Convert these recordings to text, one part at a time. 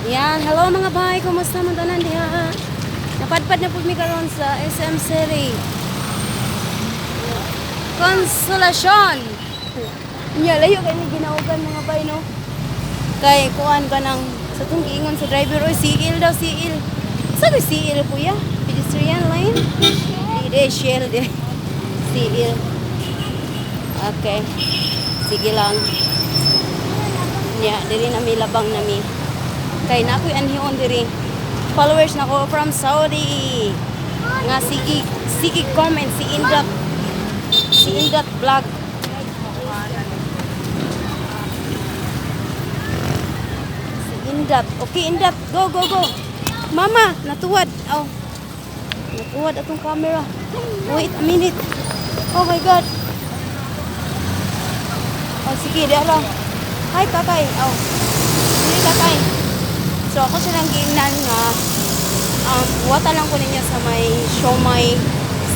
Yan, hello mga bay, kumusta man tanan diha? Napadpad na pud mi karon sa SM City. Consolacion. Nya layo kay ni ginaugan, mga bay, no. Kay kuan ka nang sa tong giingon sa driver, oy, siil daw, siil. Sa ko siil, kuya? Pedestrian lane? Di di shell di. Siil. Okay. Sige lang. Nya, diri na mi, labang na mi. Kay na ako'y anhion diri. Followers na ko from Saudi. Nga sige, sige comment si Indat. Si Indat Vlog. Si Indat. Okay, Indat. Go, go, go. Mama, natuwad. Oh. Natuwad atong camera. Wait a minute. Oh my God. Oh, sige, di lang. Hi, tatay. Oh. Sige, tatay. So, ako siya lang giingnan nga wata lang ko ninyo sa may Siomai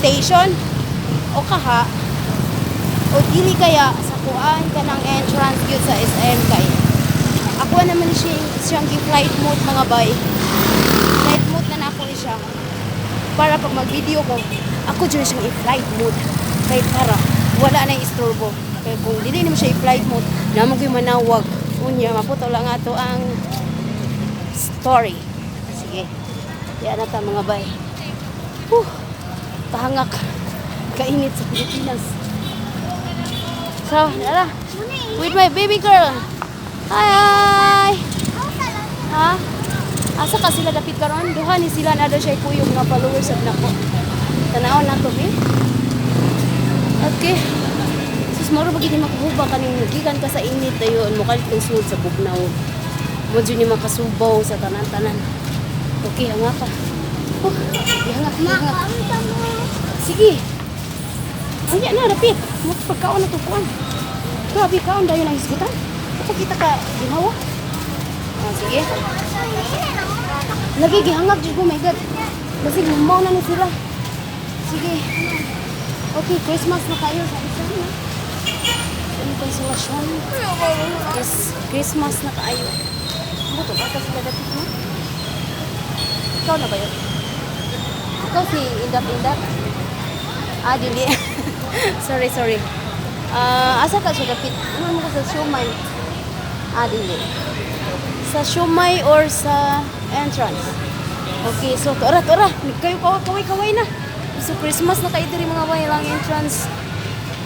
Station o kaha o dili kaya sa kuan kanang entrance gyud sa SM kay ako naman siya siyang gi-flight mode, mga bay. Flight mode na nako ni siya para pag mag-video ko, ako dyan siyang i-flight mode kay para wala na yung istorbo, kay kung dili naman siya i-flight mode namo gyud manawag, unya maputo lang ato ang story. Sige, yan na ta, mga bay. Whew, kahangak, kainit sa Pilipinas. So nara with my baby girl. Hi, hi. Ha, asa ka sila dapit karon? Duha ni sila na daw siya kuyog nga followers sad nako. Tan-awon nato bi. Okay. Sus, moro ba gid ni makahuba kaning gikan ka sa init dayon mo kalit kang sulod sa bugnaw. Mo jud ni makasubaw sa tanan-tanan. Okay, hanga ka. Oh, hanga, hanga. Sige. Unya na dapit. Mo pagkaon na tukuan. Grabe kaon dayon ang hisgutan. Kita ka ginhawa. Ah, sige. Lagi gihangag jud ko, my God. Basig humaw na ni sila. Sige. Okay, Christmas na kayo sa isa na. Ang Consolacion. Yes, Christmas na kaayo. Buto ba sa sila dapit mo? Ikaw na ba yun? Ikaw si Indap Indap? Ah, dili. Sorry, sorry. Ah, asa ka siya dapit? Ano mo ka sa siomai? Ah, dili. Sa siomai or sa entrance? Okay, so tora tora, kayo kaway kaway kaway na. So Christmas na kayo diri, mga bay, lang entrance.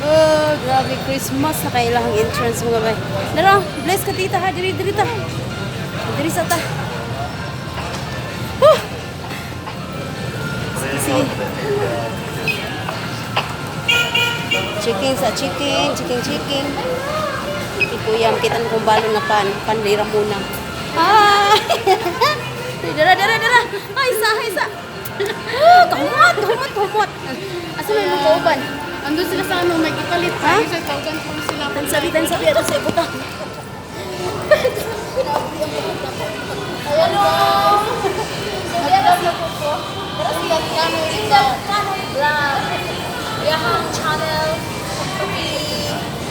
Oh, grabe, Christmas na kayo lang entrance, mga bay. Dara, bless ka, tita, ha, diri diri ta. Diri sa ta. Huh! Sige, sige. Chicken sa chicken, chicken, chicken. Kuya, kita na kung balon nga pan, panlira muna. Hi! Dara, dara, dara. Ay, sa, ay, sa. Oh, kahumot, kahumot, kahumot. Asa may mga kauban? Andun sila sa ano, may ipalit. Ha? Sa tawagan ko sila. Tansabi, tansabi, ato sa ibuta. Hello! So, dara na po ko. Dara siya, Indah Kanoy Vlog. Yahang channel. Paki,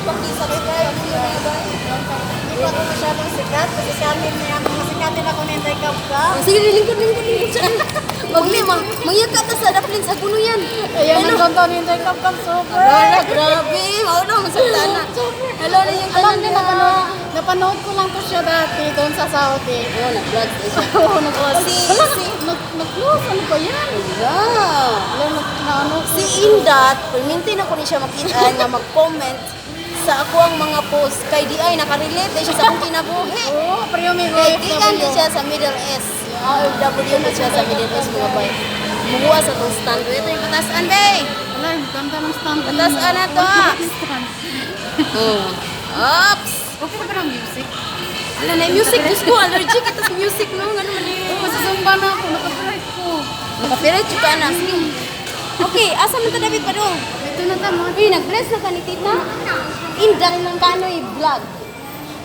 paki-subscribe niyo, mga bay. Hindi pa ako masyadong sikat kasi sa amin niya, masikatin ako ni Inday Kapkap. Oh, sige, lingkod, lingkod, lingkod. Magli, mangyaka ta sa daplin sa puno yan. Ayan, ang ganda ni Inday Kapkap. Super! Wala, grabe. Mao na, masakta na. Hello na yung Alam tanan niyo, niya. napanood ko lang to siya dati doon sa Saudi. Oh, nag-vlog siya. Oo, nag Oh, Wala, nag-close. Ano ba yan? Wala. Wala, na ano. Si Indat, perminti na ko ni siya makita nga mag-comment sa ako ang mga post kay di ay nakarelate di siya sa akong kinabuhi. Oo, pero may Kay gikan di OFW. siya sa Middle East. OFW na siya sa Middle East, mga bay. Muhuwa sa tong stand. Ito yung patasan, bay. Wala, ang ganda ng stand. Patasan na to, ah. Stand. Oops! Okay na ba ng music? Ala na yung music. Diyos ko, allergic ito sa music, no? Ano man eh. Oo, masasumba na ako. Nakapiright ko. Nakapirit ka na. Sige. Okay, asa man ta David pa dong? Ito na tama. Uy, nag-bless na ka ni tita. Indat Kanoy Vlog.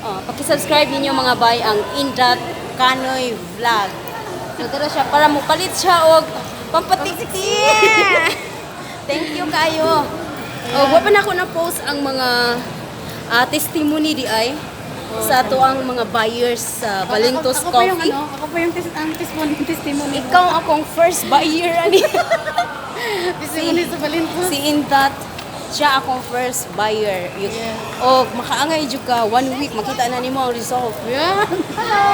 Oh, paki-subscribe ninyo, mga bay, ang Indat Kanoy Vlog. So tara siya para mupalit siya og pampatikti. Thank you kayo. Oh, wa pa na ako na post ang mga testimony di ay. Sa ato ang mga buyers sa Valentos Ako pa yung Coffee. ano, ako pa yung ang testimony. Ikaw akong first buyer ani. Testimony sa Valentos. Si Intat, siya akong first buyer. Yeah. O makaangay jud ka one week makita na nimo ang result. Yeah. Hello.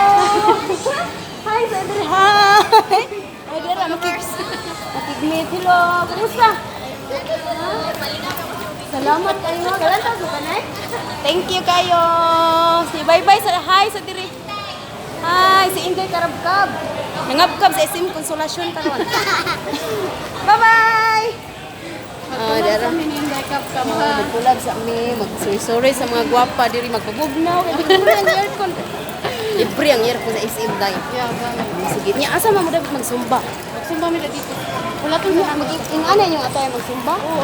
Hi, Sandra. Hi. Ay, dara makig-meet. Hello. Kumusta? Salamat kayo. Kalan ta sa kanay? Thank you kayo. Say bye-bye sa hi sa diri. Hi, si Inday Karabkab. Nangabkab sa SM Consolacion karon. Bye-bye. Ah, dara. Sa Mininday Cup ka Mga nagkulab sa ami, magsorry sa mga gwapa diri magpabugnaw kay bigla ang aircon. Libre ang aircon sa SM dai. Yeah, gani. Sige, niya asa man mo dapat magsumba? Magsumba mi dito. Wala tong Mag ingana yung atay magsumba? Oo.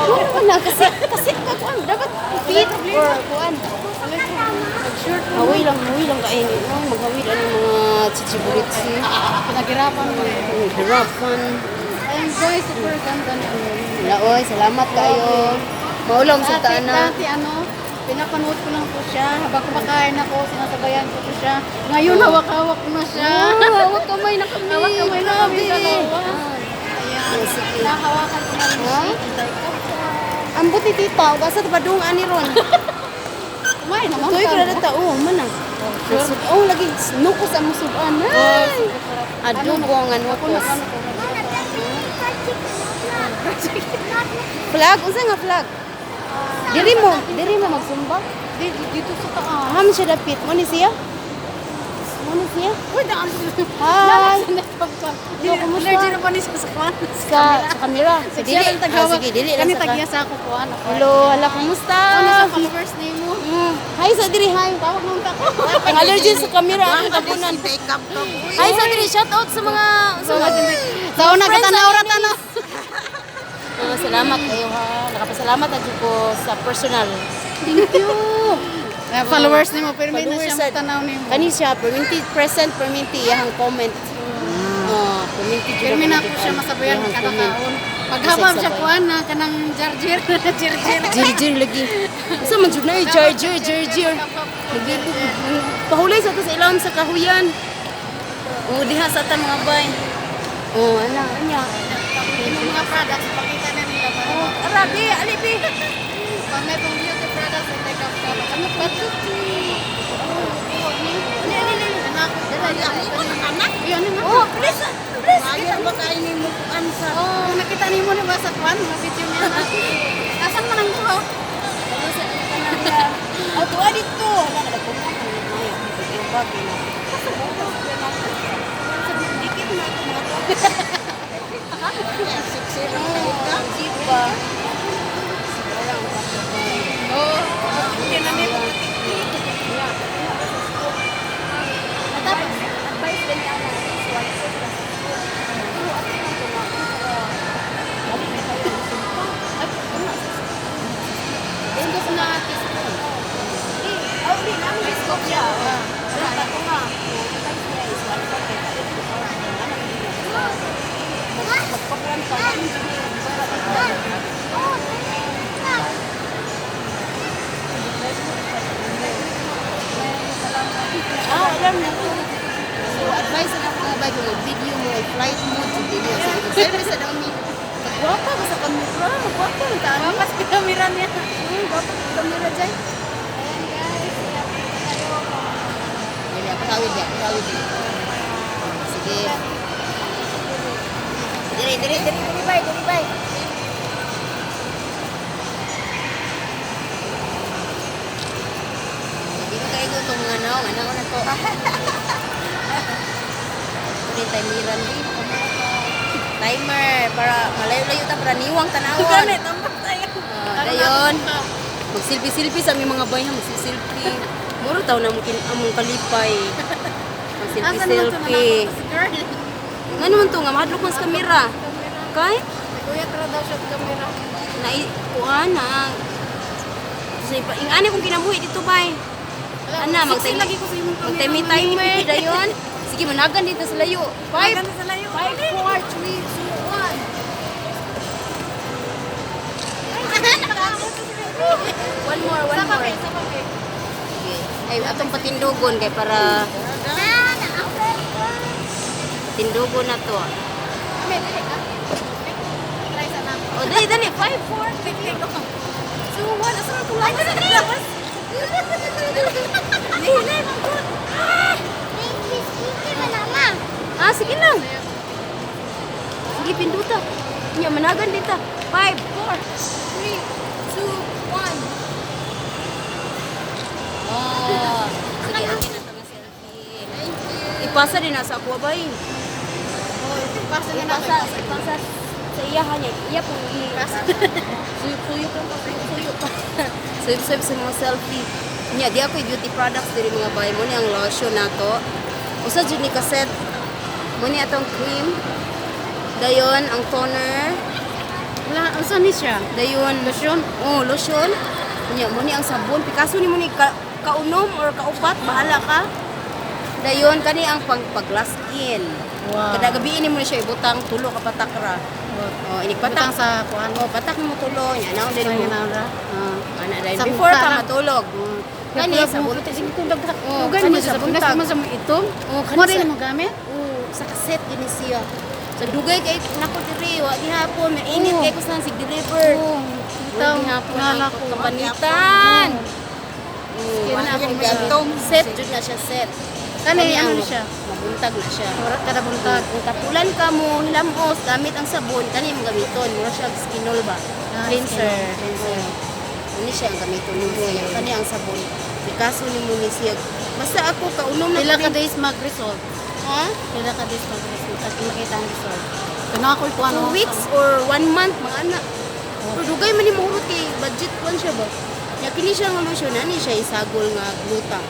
Oo na kasi ka kuan dapat fit or kuan. Mag-shirt. Hawi lang kain. No, maghawil ani mga chichiburitsi. Pinaghirapan mo eh. Hirapan. Ayun guys, super ganda na ano. Wala oy, salamat kayo. Maulong sa Dati, taana. dati ano, pinapanood ko lang po siya. Habang kumakain ako, sinasabayan ko po siya. Ngayon, hawak-hawak na siya. Ah, hawak kamay na kami. Hawak kamay na kami Grabe. dalawa. Ayan. Oh, sige. Nahawakan ko na rin Ha? siya. Inday Cup. Ang buti tita, ug asa ta padung ani ron. Kumain naman Tuy ka, ko na no? ta oh, man na. Sure. Oh, lagi nukos ang musuban. Ay. Adobo ang Ako na nukos. ano ko. Flag, unsa nga flag? Diri mo magsumba. Dito, dito sa taas. Aham siya dapit. Mo ni siya? Mo ni siya? Uy, daan. Hi. Yo, kumusta? Allergy na pa ni sa kuwan. Sa camera. Sa Sige, dili. Ah, sige, dili lang Kani sa tagya ka. sa ako kuwan. Ako. Hello, hala kumusta? Ano sa followers nimo? Hi sa diri, hi. Tawag nung tako. Ang allergy sa camera ang tabunan. Hi sa diri, shout out sa mga Sa una friends katanaw ra and tanaw. Oh, salamat kayo ha. Nakapasalamat na jud ko sa personal. Thank you. Followers nimo pero may na Followers siya tanaw nimo. Kani siya perminti present perminti iyang comment. Oh, perminti jud Pero may ako na po siya nakita. masabayan Iyahang kada comment. kaon. Paghabam siya Sabay. kuan na kanang jarjir jarjir. Jirjir lagi. Sa man jud na eh, jarjir jarjir. Naglibog. Pahulay sa to sa ilawom sa kahuyan. Oh, diha sa tan mga bay. Oh, ana anya. Yung mga products pakita na nila para Oh, arabi, alibi. pag may pang beauty products at take up ka. Ano pa to? Oh, please. Please. Oh, nakita nimo ni ba sa kwan? Mga video niya. Asan man ang buha? Oh, tuwa dito. Hala, nagpupunta ng mayo. Yung bag, yun. Dikit na ito, mga to. Cheap ba? Oh, kinani mo. Tapos, advice din ka na, is one four plus two. Pero ako lang ito nga, balik na kayo ang sumpa. Ay, ano? Gusto na teaspoon. Eh, oh, di, namin scope siya. Pero ako nga, advice niya is one four kay palit ko pa. Ano, magpakran ka, ano, Ah, alam na ko. So, advice na ako ba kung mag-video mo, flight mode, sa video. Sige, mag-service sa dami. Gwapa ba sa kamera? Gwapa ang taan. Papas kamera niya. Gwapa sa kamera dyan. Ayan guys, tayo. Dili, ako tawid di, ako tawid di. Sige. Dili, dili, dili, dili, bye, dili, bye. Hindi ko kayo itong mga naong, anak ko na to. Ito rin timeran di. Timer, para malayo-layo ta, para niwang tanawon. Gani, tambak tayo. Ah, dayon. Magsilpi-silpi sa aming mga bay ha, magsilpi. Muro taw na mong among kalipay. Asa naman to Magsilpi-silpi. nanakot si girl? Nga naman to nga mahadlok man sa kamera. Kay Kuya, tara daw siya sa kamera. na kuan na sa ipa ing ani kong kinabuhi dito bay. Ana, Sexy lagi ko sa imong kamera. Mag timer dayon. Sige managan dito sa layo. 5 Managan sa layo. 5 4 3 2 1. One more, one Sa more. pa, sa pa. Okay. Ay, atong patindugon kay para patindugon na to. Kami, dili ka. Try sa namin. Oh, dali, dali. 5, 4, 3, 2, 1. Asa na itong lawas? Lawas? Dili, mangkot. Ah, sige lang. Sige, pinduta. Nya, managan din ta. 5, 4, 3, 2, 1. Oh, sige, akin na ito nga selfie. Thank you. Ipasa din na sa ako, bay. Oh, ipasa na Ipasa, natin. ipasa sa iya niya. Iya po. Ipasa. Suyop-suyop lang pa, suyop-suyop pa. Suyop-suyop sa mga selfie. Nya, di ako beauty products diri, mga bay. Mo ni ang lotion nato. Usa jud ni kaset. Mo ni atong cream. Dayon ang toner. Wala, unsa ni siya? Dayon Lotion? Oh, lotion. Nya, mo ni ang sabon. Pikaso ni mo ni ka, kaunom or kaupat, bahala ka. Dayon kani ang pang pag-glass skin. Wow. Kada gabi ni mo ni siya ibutang tulo ka patak ra. Oh, inig Patak patak. sa kuan. Oh, patak mo tulo nya naon din mo. Sa na. Ah, ana dayon Sa before mukha ka lang. matulog. Kani sa sabon. Sige kung dagdag. Oh, Ugay kani mo sa sa buntag. buntag. Mo sa mo itom. Oh, kani Mo rin sa- mo gamit? Oh, sa kaset gini siya. Sa dugay kay nako diri wa gihapon, may init Oh. kay ko sa sig deliver. Oo. Wa Bitaw, gihapon nala ang ko. kapanitan. Oh, Skin wa na akong ako siya. gamit. Set jud na siya, set. Kani Kani ano ang ni siya? Mabuntag na siya. Mura kada buntag. Kung tapulan ka mo, hilamos, gamit ang sabon, kani imong gamiton, mura siya og skinol ba? Ah, Cleanser. skinol, cleanser. Ano siya ang gamiton nimo niya? Kani ang sabon. Pikaso nimo ni siya. Basta ako kaunom na Pila ko ka rin. days mag-result? Ha? Pila ka days mag-result? At makita ang result. Kano ako kuan 2 weeks or one month mga anak. Pero dugay man ni mohurot kay budget kuan siya ba. Nya kini siya nga lotion ani siya isagol nga gluta.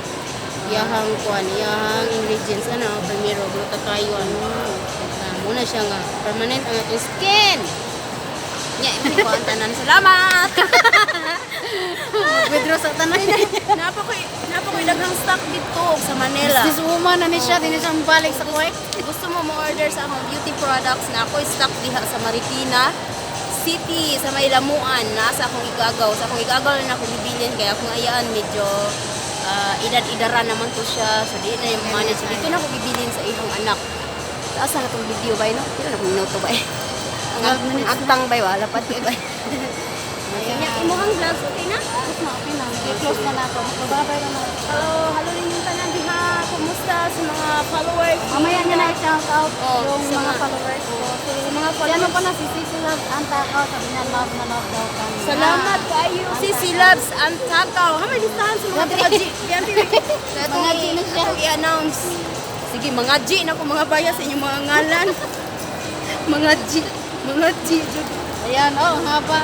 Iyahang kuan, iyahang ingredients ano, primero glutathione. Ah, muna siya nga permanent ang atong skin. Nya imo ko ang tanan. Salamat. Withdraw sa tanan. Napa ko'y daghang stock dito sa Manila. Business woman na ni siya, di na siya mabalik sa Kuwait. Gusto mo mo-order sa akong beauty products na ako stock diha sa Marikina City sa may Lamuan na sa akong igagaw. Sa akong igagaw na ako bibilin kaya akong ayaan medyo edad-idara naman to siya. So di na yung manage. So, dito na ako bibilin sa iyong anak. Taas na itong video ba no? Pila na akong minuto ba eh? Ang 12 minutes na. agtang ba wala pa di ba? Ayan, imuhang vlogs, okay na? Close na, okay na. I-close na nato. Babay na na. Hello, hello ninyong tanan diha. Kumusta sa mga followers? Mamaya niya na i-shout out Oh, yung sa mga followers ko. Sa mga Si ano followers. pa na si Sisi Loves Antakaw, sabi niya love na love daw kami. Salamat kayo, Sisi Loves Antakaw. Ha, may listahan sa mga mga G. Mga G na siya. Atong i-announce. Sige, mga G na ko mga baya sa inyong mga ngalan. Mga G. Mga G. Jud. Ayan, oh, ang haba.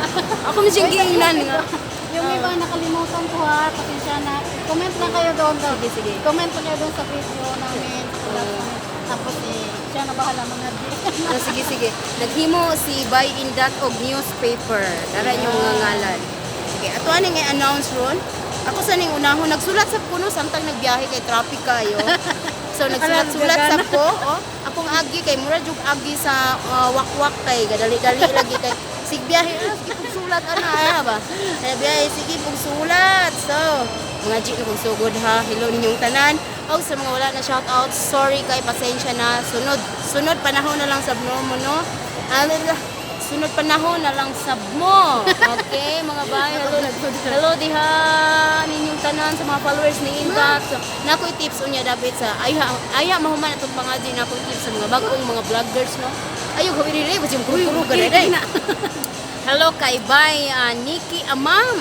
Ako man siyang giingnan nga. Yung iba nakalimutan ko ha, pasensya na. Comment lang kayo doon daw. Sige, sige. Comment lang kayo doon sa video namin. Sa vlog namin. Tapos eh, siya na bahala mga G. Oh, sige, sige. Naghimo si Buy In Dot og newspaper. Dara inyong mga ngalan. Sige, ato aning i-announce ron. Ako sa ning unahon nagsulat sa kuno samtang nagbiyahe kay traffic kayo. So nagsulat-sulat sa ko, oh. Akong agi kay mura jug agi sa wakwak kay gadali-dali lagi kay sig biyahe ah, sige pug sulat ana ah, ba. Kaya biyahe sige pug sulat. So, mga G na kong sugod ha. Hello ninyong tanan. Og sa mga wala na shout out, sorry kay pasensya na. Sunod sunod panahon na lang sa mo no. Ano sunod panahon na lang sab mo. Okay, mga bay. Hello, hello diha ninyong tanan sa mga followers ni Inbox. So, nakoy tips unya dapat sa ayha ayha mahuman atong pangaji nakoy tips sa mga bagong mga vloggers no. Ayo gawin rin yung kuro-kuro ganun. Hello kay Bay Nikki Amam,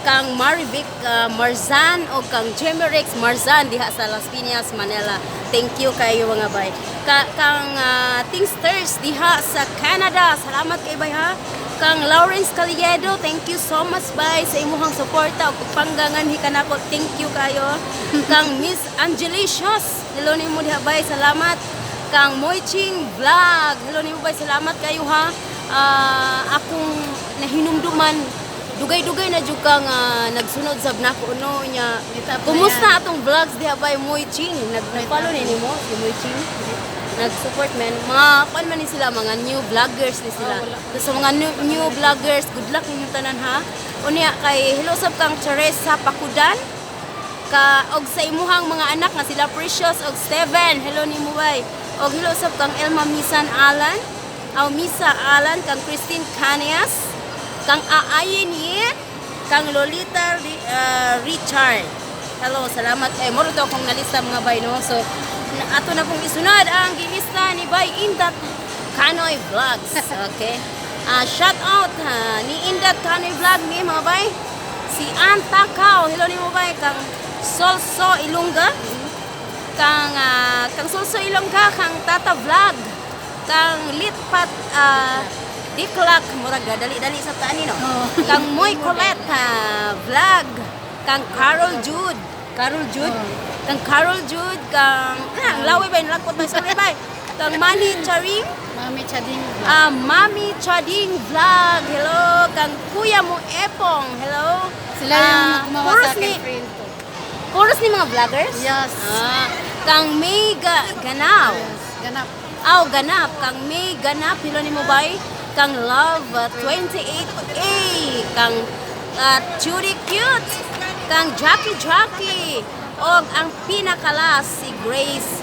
kang Marivic Marzan o kang Jemerex Marzan diha sa Las Piñas, Manila. Thank you kayo mga bay. Kang Tingsters diha sa Canada. Salamat kay bay ha. Kang Lawrence Caliedo, thank you so much bay sa imuhang suporta ug pagpanggangan hi kanako. Thank you kayo. Kang Miss Angelicious, hello nimo diha bay. Salamat. Kang Moiching Vlog. Hello nimo bay, salamat kayo ha. Akong nahinumduman dugay-dugay na jud ka nga nagsunod sab nako no nya. Meet up na Kumusta yan. atong vlogs diha bay Moiching? Nag-follow ni nimo si Moiching? Nag-support man mga kuan man ni sila mga new vloggers ni sila. Ah, wala. So, sa mga new vloggers, good luck ninyong tanan ha. Unya kay hello sab kang Teresa Pakudan, Ka og sa imuhang mga anak nga sila Precious og Steven. Hello nimo, bay. Og hello sab kang Elma Misan Alan. Aw, Misa Alan, kang Christine Canias, kang Aayin Ye, kang Lolita Richard. Hello, salamat. Eh, moro to akong nalista, mga bay, no. So, ato na pong isunod ang gilista ni Bay Indat Kanoy Vlogs. Okay. Ah, shout out ha, ni Indat Kanoy Vlog ni mga bay. Si Ann Takaw. Hello nimo, bay, kang Solso Ilongga. Kang Solso Ilongga, kang Tata Vlog. Kang Litpat Diklak, murag dali-dali sa taani, no. Oo. Kang Moy Colette Vlog, kang Carol Jude, Carol Jude, kang Carol Jude, kang ang laway ba nalakot na, sorry bay. Kang Manny Charing, Mami Chading. Mami Chading Vlog, hello, kang Kuya Mo Epong, hello. Sila yung gumawa puros sa akin ni, friend ko. Puros ni mga vloggers? Yes. Ah, kang May Ganaw. Yes. Ganap. Aw, ganap. Kang May Ganap. Hello nimo, bay. Kang Love 28A. Kang Judy Cute. Kang Jackie Jackie. Og ang pinakalas, si Grace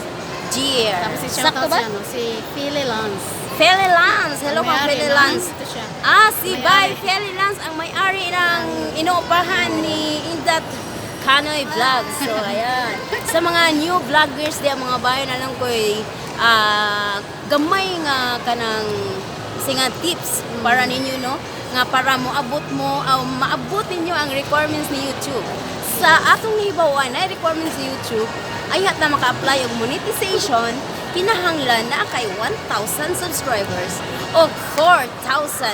Deer. Tapos si Sakto shoutout ba? si, ano, si Philly Lance. Feli Lance. Hello kang May-ari Feli ng- Lance. Ito siya. Ah, si Bay May-ari. Feli Lance ang may-ari ng inuupahan ni Indat Kanoy Vlog. So, ayan. Sa mga new vloggers diya, mga bayan, alam ko gamay nga kanang singa tips para ninyo, no, nga para moabot mo o maabot ninyo ang requirements ni YouTube. Sa atong nahibaw-an ay requirements ni YouTube ay na maka-apply og monetization, kinahanglan na kay 1,000 subscribers o 4,000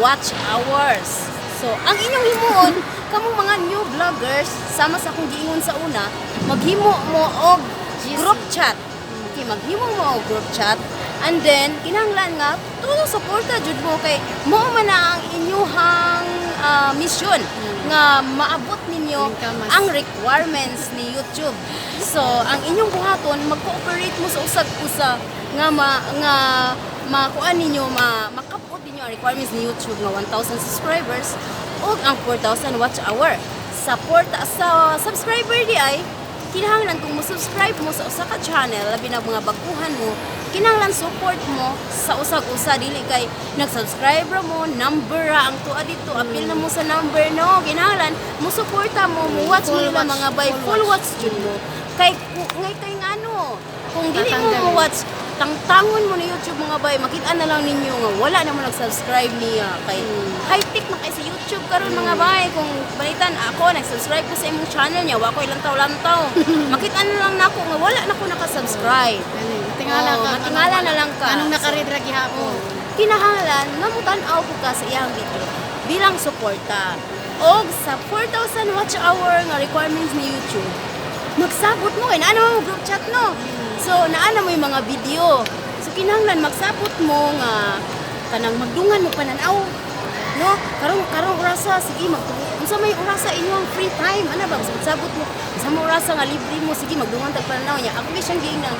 watch hours. So, ang inyong himuon, kamong mga new vloggers, sama sa akong giingon sa una, maghimo mo og group chat. Okay, maghimo mo og group chat and then kinahanglan nga tulo suporta jud mo kay mo man na ang inyuhang mission nga maabot ninyo Lingkamas. ang requirements ni YouTube. So, ang inyong buhaton, mag-cooperate mo sa usag-usa nga nga makuan ninyo, makapot ninyo ang requirements ni YouTube nga 1,000 subscribers ug ang 4,000 watch hour. Sa sa subscriber di ay kinahanglan kung mo-subscribe mo sa usa ka channel, labi na mga baguhan mo, kinahanglan support mo sa usag-usa, dili kay nag-subscribe ra mo, number ra ang tuwa dito, apil na mo sa number, no. Kinahanglan mo suporta mo, mo watch mo Full nila watch, mga bay, full full watch jud mo. Kay ngay kay ngano, kung dili mo Tatanggalin. mo watch, tangtangon mo ni YouTube, mga bay, makita na lang ninyo nga wala na mo nag-subscribe niya kay high-tech na kay sa YouTube karon, mga bay. Kung balitan ako, nag-subscribe ko sa imong channel niya, wa ko ilang taw-lantaw. Makita na lang nako nga wala na ko naka-subscribe. Gani, matingala Oo, ka. matingala na lang ka. Anong nakaread ra gihapon? Kinahanglan nga mutan-aw ko ka sa iyang video bilang suporta. Og sa 4,000 watch hour nga requirements ni YouTube, magsabot mo kay naa mo group chat, no. So naa na mo yung mga video. So kinahanglan magsabot mo nga kanang magdungan mo pananaw. No, karong karong orasa, sige, unsa may orasa inyong free time ana ba, magsabot mo unsa may orasa nga libre mo, sige, magdungan tag pananaw niya. Ako kay siyang giingnan,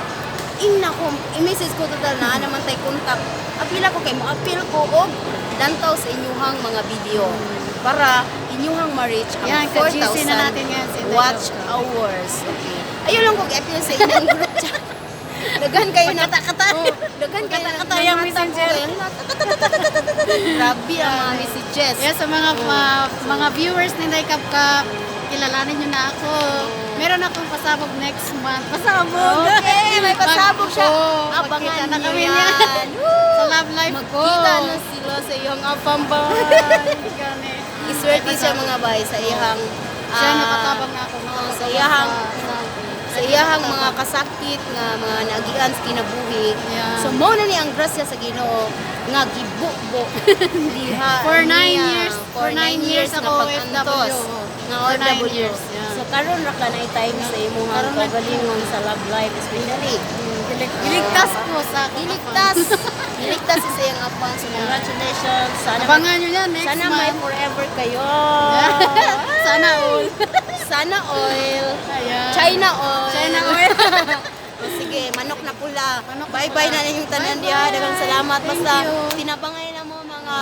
ingna ko, i-message ko, total na naman tay contact. Apila ko kay mo appeal ko og lantaw sa inyuhang mga video para inyuhang ma-reach ang Yan, ka-GC 4,000 na natin ngayon si Inday watch Kapkap. hours. Okay. Ayaw lang ko i-appeal sa inyong group chat. Daghan kayo na Pagkata-kata. Oh, daghan kayo na Pagkata-kata yung messenger. Grabe ang mga messages. Yes, sa mga viewers ni Inday Kapkap, kilalanin nyo na ako. Meron akong pasabog next month. Pasabog! Okay, may pasabog siya. Oo, Abangan magkita na niyo kami yan. niyan. Woo! Sa love life ko. Magkita na sila sa iyong apambay. Gani. Iswerte siya, mga bay, sa iyang Siya, nakatabang na ako. sa iyahang mga kasakit nga mga naagian sa kinabuhi. So mao na ni ang grasya sa Ginoo nga gibubo diha For 9 niya. years, for 9 years ako nga pag-antos OFW. nga For 9 OFW. years, yeah. So karon ra ka na time sa imong Karon ra- kagalingon sa love life especially. Giligtas ko sa akong Giligtas. Giligtas sa iyang apang. So congratulations. Sana Abangan nyo yan next sana may month. forever kayo. Sana all. Sana oil. Ayan. China oil. China oil. O, sige, manok na pula. Manok na Bye-bye pula. na ninyong tanan Bye-bye. diha. Daghang salamat. Thank Basta you. tinabangay na mo mga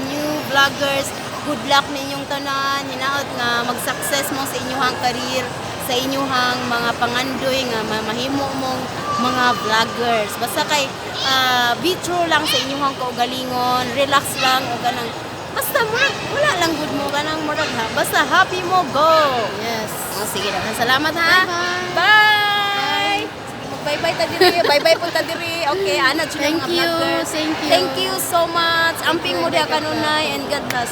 new vloggers. Good luck ninyong tanan. Hinaot nga mag-success mo sa inyong career. sa inyuhang mga pangandoy nga mahimo mong mga vloggers. Basta kay be true lang sa inyuhang kaugalingon, relax lang o ganang basta murag wala lang gud mo kanang murag ha. Basta happy mo, go. Yes. Oh, sige, daghang salamat ha. Bye-bye. Bye. Sige, mag-bye-bye ta diri. Bye-bye po ta diri. Okay, ana jud ang Thank mga you. vloggers. Thank you. Thank you so much. Amping mo diha kanunay and God bless.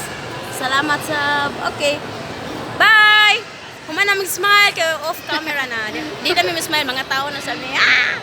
Salamat sa okay. Bye. Human na mag-smile kay off camera na. Di kami mag-smile, mga tao na sa mi. Ah!